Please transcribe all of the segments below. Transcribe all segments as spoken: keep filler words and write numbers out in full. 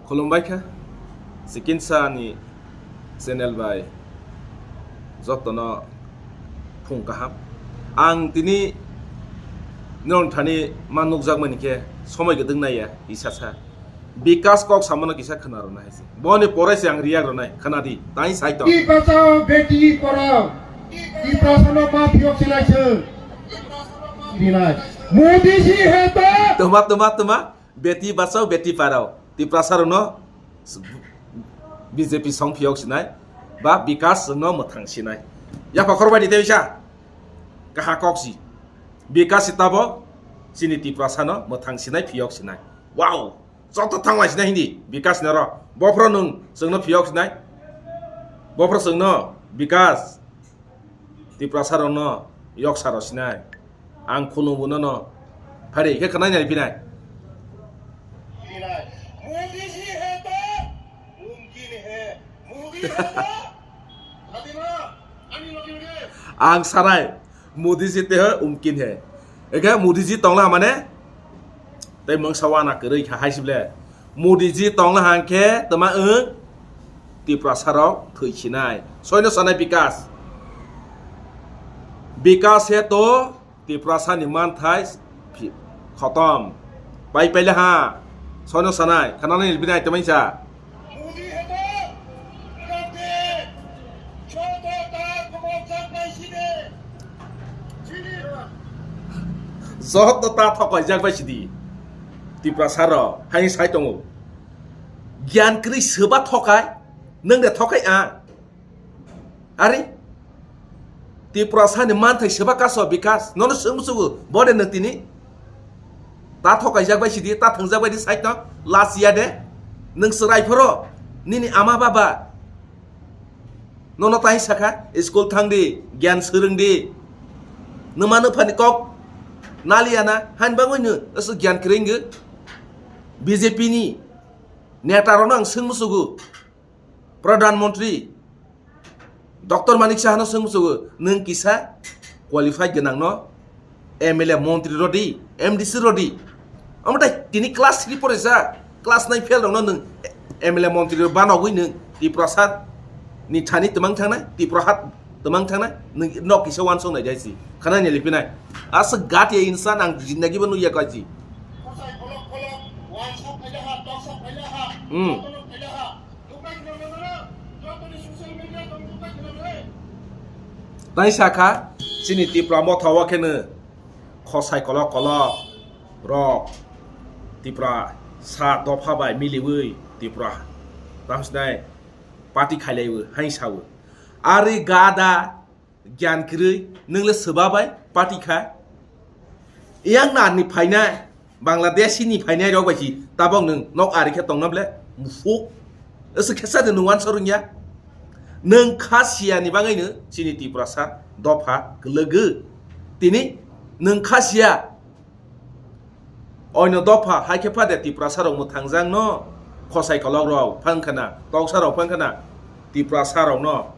Khulumbai kha, Sikinsa ni channel bai jotono phung kaham. Ang tini norok thani ma nukjakmani khe somoi kwdwk naiya, kisa sa. Bikas kok samano kisa khna rwna hai se. Boni pore se ang react rwnai, khna di, tai sai tong. Beti bachao, beti padhao. Tiprasano ma phiyok sinai se. Rinai. Modi ji hai to. Tuma, tuma, tuma. Beti bachao, beti padhao. Tiprasa rokno B J P song phiyok sinai. Ba Bikas rokno mwthang sinai. Yapha khorbai di teisa. Kaha kok si. Bikas si tabo. Chini Tiprasano mwthang sinai, phiyok sinai. Wow. Joto thanglai sinai hindi, Bikas ni oro. Bophro nwng chwngno phiyok sinai. Bophro chwngno, Bikas. Tiprasa rokno, yoksa rok sinai. Ang khulumbo nono. Phari, khe khwnai nai pinai. Modi ji hai to, mumkin hai. Modi hai to. Ang sanai, Modi ji te hai umkin hai. Eke Modi ji tongla mane? Tei mungsa wana kwrwi kha hai sible. Modi ji tongla hangkhe tama wng Tiprasa rok thwi sinai. Soino sanai Bikas. Bikas he to Tiprasa ni manthai phi-, khotom. Pai paile ha. Soino sanai. Khanani binai tamaisa. Joto ta thokaijak bai sidi. Tiprasa rok. Hai sai tongo. Gyan kwrwi soba thokai. Nwng de thokai a. Ari, Tiprasa ni manthai seba kaso Bikas, nono swng musugo, bode nwng tini? Ta thokaijak bai sidi, ta thwngjak bai di side no, last ya de, nwng chwrai phoro, nini ama baba, nono tai sakha, school thang di, gyan swrwng di, nwma nwpha ni kok, naliya na, han bangwi nw, aswk gyan kwrwi wngwi, B J P ni neta rokno ang swng musugo. Pradhan Mantri Doctor Manik Saha no swng musugo, nwng kisa qualified gwnang no M L A mantri rodi, M D C rodi. Omo tai tini class three poresa, class nine fail rok no nwng M L A mantri rok banogwi nwng Tiprasa ni thani twmang thangnai, Tipra hat twmang thangnai, nwng nok kisa wansong nai jaisi. Khana ni lipinai. Asa gat ya insan ang jindagi bo nuya kaji. Hmm. Tai sakha, chini Tipra motha o kheno khosai kolok kolok rok Tipra sa dopha bai miliwi Tipra tamsinai party khailaiwi hai sao. Ari gada gyan kwrwi, nwng le swba bai party kha. Yang na ni phainai, Bangladeshi ni phainai rok bai si tabok nwng nok ari khe tongna ble mufuk. Ese khesa de nwng wansok rwngya. Nwng kha siya ni bagwi no chini Tiprasa dopha kwlwgwi. Tini nwng kha siya. Oino dopha hai khe phade Tiprasa rok mwthangjak no khosai kolok rok phang khana, toksa rok phang khana Tiprasa rok no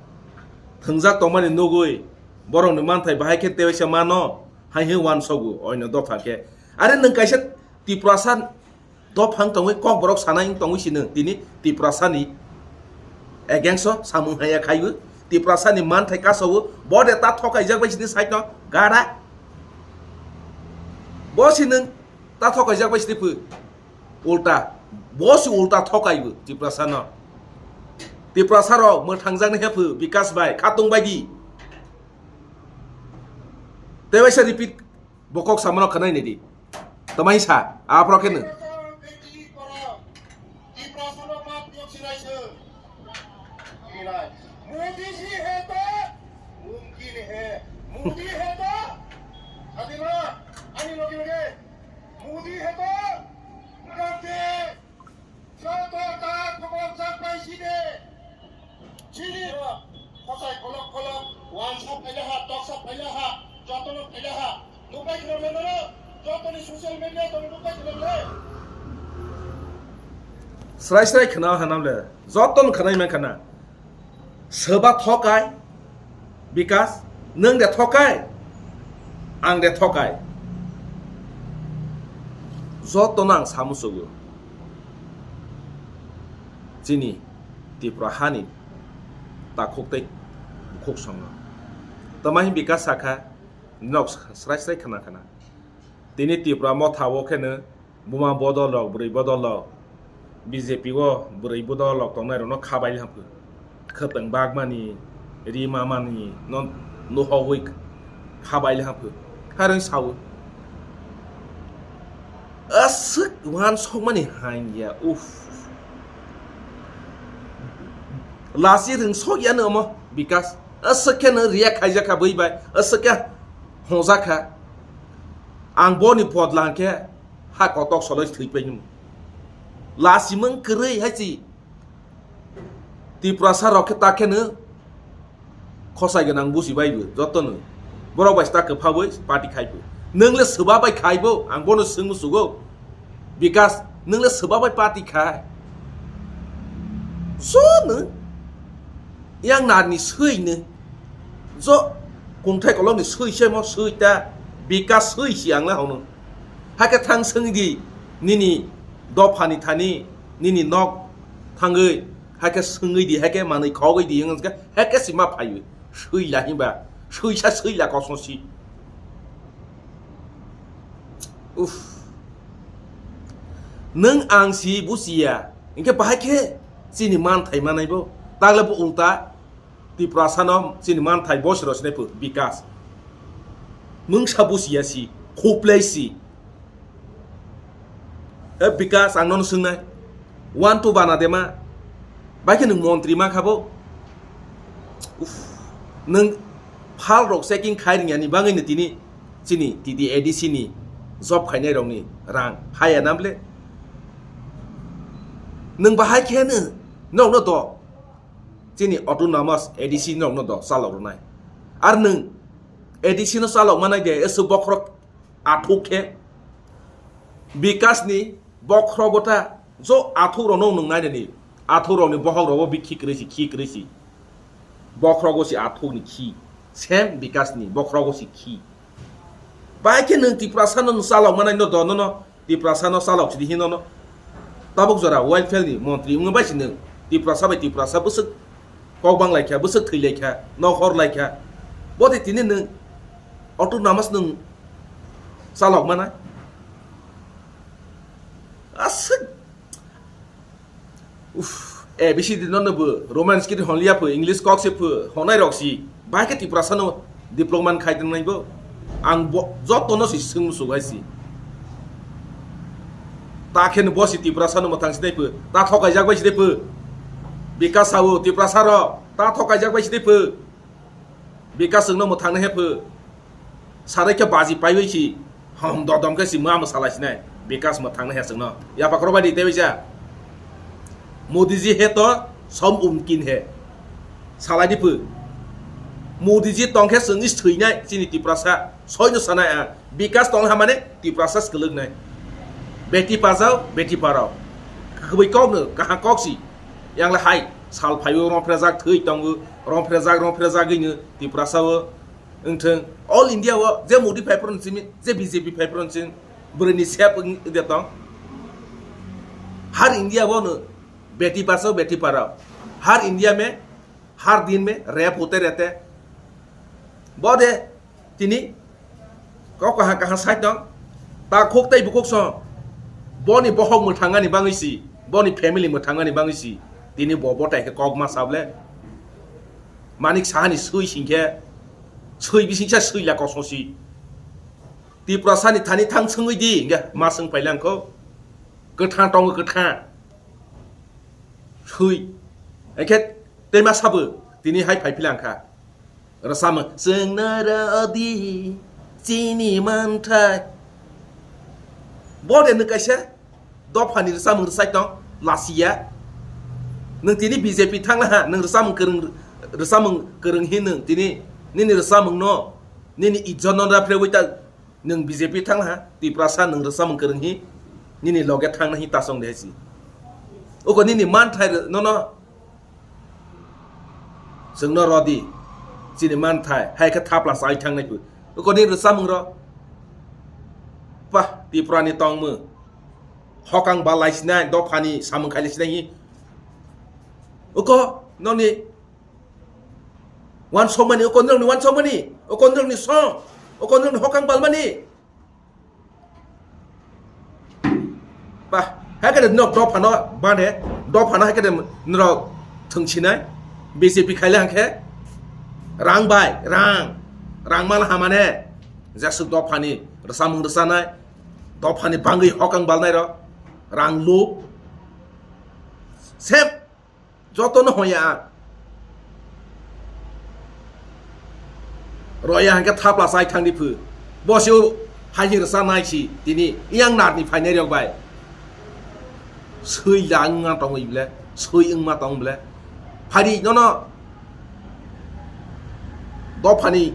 thwngjak tongmani nugwi borok ni manthai bahai khe teisa mano hai he wansogo oino dopha khe. Are nwng kaisa Tiprasa dophang tongwi kok borok sanai wng tongwi sino tini Tiprasa ni against o samung haya khaiwi Tiprasa ni manthai kasawo bo de ta thokaijak bai sini side no gara bo sini ta thokaijak bai sini phu ulta bo si ulta thokaibo Tiprasa no Tiprasa rok mwthangjak ni hephu Bikas bai khatung bai di tebaisa repeat Bo kok samano khwnai nai di. Tamai sa, aphro khe nwng. Modi जी है तो मुमकिन है, मोदी है तो, आदिना, आनी लोगे लोगे, मोदी है तो, करते। Joto ta khobor jak bai side. Chini rok, kochai kolok kolok, wansa phaila ha, toksa phaila ha, jotono phaila ha. Nukbai khna mano, jotoni social media tong nukbai khna mano. Srai srai khna hanam le, joton khnai man khna. Soba thokai, Bikas, nwng de thokai, ang de thokai. Jotono ang samusugo. chini Tripura hani takhuk tei bukhuk songno. Tama hin Bikas sakha, nok srai srai khana khana. Tini Tripura motha o kheno buma bodol rok, bwrwi bodol rok, B J P o bwrwi bodol rok tongnai rokno khabai hamphu. Khwtwng bagmani, rima mani no nuhogwi khabai hamphu. Harwi sawo. Aswk wan sokmani hangya, uff. Lasi rwng sok ya no omo Bikas. Aswk khe no react khaijak kha bui bai. Aswk khe hojak kha. Ang boni podla hwnkhe ha kotok soloi thwi pai nung. Lasi mung kwrwi hai si. Tiprasa rok khe ta khe no khosai gwnang busi bai bo joto no. Borok bai sta kwpha bai party khai bo. Nwng le swba bai khai bo, ang bono swng musugo. Bikas, nwng le swba bai party khai? Jo no. Yang narni swi no. Jo kungthai kolok ni swi se mo swi ta. Bikas swi si ang le hono. Hakhe thang swng di nini dopha ni thani nini nok thangwi. Hakhe swngwi di, hakhe manwi khogwi di, wng khe hakhe si ma phaiwi. Swila hinba, swisa swila kosong si. Uff. Nwng ang si busiya, hinkhe bahai khe chini manthai manai bo. Tagle bo ulta Tiprasa no chini manthai boss rok sinai phu Bikas. Mungsa busiya si, khuplai si. E Bikas, ang nono swngnai, one two bana dema? Bai khe nwng montri ma kha bo? Uff, nwng phal rok checking khai ringya ni bagwi no tini chini T T A D C ni job khainai rok ni rang haya na ble? Nwng bahai khe no nokno do chini autonomous A D C nokno do chalok rwnai. Ar nwng A D C no chalok manai de, esu bokhorok athuk khe Bikas ni bokhrogo ta jo athuk rok no nwng nai ni, athuk rok ni bohok rogo bikhi kwrwi si, khi kwrwi si. Bokhrogo si athuk ni khi, same Bikas ni bokhrogo si khi. Bai khe nwng Tiprasa no chalok manai no do, nono Tiprasa no chalok sidi hino no. Tabuk jora welfare ni montri wngwi bai si nwng Tiprasa bai Tiprasa bwswk kok bang lai kha, bwswk thwi lai kha, nok hor lai kha. Bo de tini nwng autonomous nwng chalok mana. Aswk. Uff, A B C D no no bo Roman script hon liya pho, English kok se pho, honai rok si. Bai khe Tiprasa no diploma khai tong nai bo. Ang bo joto no si swng musugo hai si. Ta khe no bo si Tiprasa no mwthang si nai pho, ta thokai jak bai si nai pho. Bikas sao Tiprasa ro, ta thokai jak bai si nai pho. Bikas chwngno mwthangna he pho. Sarai khe baji paiwi si. Hom dodom khe si ma mwsalai sinai. Bikas mwthangna he chwngno. Yapha khorokbai di tei waisa. Modiji he to som umkin he. Salai di pho. Modiji tong khe chwngni thwinai chini Tiprasa. Soino sanai ang. Bikas tong ha mane Tiprasa swlwknai. Beti pajao, beti parao. Kwbwi kokno kaham kok si. Yang le hai sal phaio rongphrejak thwi tongo, rongphrejak, rongphrejagwino Tiprasa o wngthwng. All India o je Modi phai phano simi, je B J P phai phano simi, bwrwini sep wng de tong. Har India o no beti bachao, beti parao. Har India mein, har din mein rape hote rehte. Bo de tini kok kaha kaha sai tong. Ta khuk tei bukhuk song. Boni bohok mwthangani bangwi si, boni family mwthangani bangwi si. Tini bo botai khe kok ma sable. Manik sahani swi singkhe, swi bisingsa swi la kosong si. Tiprasa ni thani thang sengwi di, hingke ma seng pailangkho. Kwthang tongo kwthang. Swi. Hingke tema sabo tini hai phai philangkha. Rwchapmung, chwngno rw di chini manthai. Bo de nwng kaisa dophani rwchapmung rwchai tong, lasiya. Nwng tini B J P thangna ha, nwng rwchapmung kwrwng, rwchapmung kwrwng hi nwng tini nini rwchapmung no, nini ijjot no rapre wi ta, nwng B J P thangna ha, Tiprasa nwng rwchapmung kwrwng hi, nini loge thangna hi ta chong de hai si. Oko nini manthai rw-, no no, Chwngno rw di, chini manthai, hai khe thapla chai thangnai phu. Koni rwchapmung rw. Pah, Tripura ni tongmung. Hokang ba laisinai, dophani samung khai laisinai hi. Oko nokni wansokmani, oko nokni wansokmani, oko nokni song, oko nokni hokang balmani. Ba, hai khe nok dophano bade, dophano hai khe norok thwngsinai, B J P khaile hangkhe rang bai, rang, rang mal hamane, jesuk dophani rwsamung rwsanai, dophani bangwi hokang balnai rok, rang luk, sem. Jotono hoya ang. Roya hingke thapla chai thangdi phu. Bosio haji rwsa naisi tini yang narni phainai rok bai. Sui da wngma tongwi ble, sui wngma tong ble. Phari nono dophani,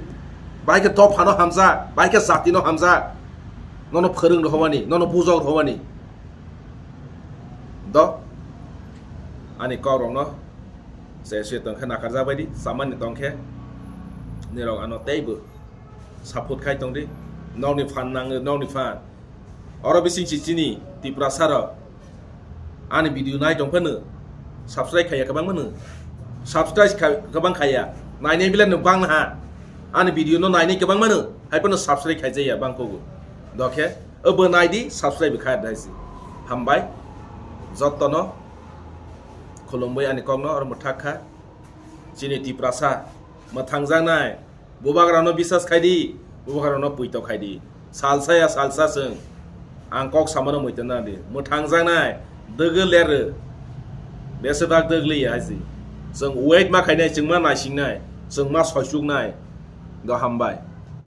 bai khe dophano hamjak, bai khe jatino hamjak. Nono phwrwng rohowani, nono bujok rohowani. Do ani kok rokno se se tong khe nakarjak bai di, samani tong khe nirok ano teibo support khai tong di, nokni phan nango, nokni phan. Oro bising si chini Tiprasa rok ani video nai tong phano subscribe khaiya kwbang mano, subscribe kha-, kwbang khaiya, nainai bile no bang ha, ani video no nainai kwbang mano, hai phano subscribe khaijaya bang kogo. Dokhe, obo nai di, subscribe kha dai si. Hambai, jottono, khulumbai ani kokno, oro mwthak kha. Chini Tiprasa, mwthangjaknai, bubagrano bisas khai di, bubagrano puito khai di. Salsa ya salsa chwng, ang kok samano muitu na di. Mwthangjaknai, dwgwi lerw, besibak dwgwi ya hai si. Chwng wait ma khainai, chwng ma naisingnai, chwng ma soisuknai. Do hambai.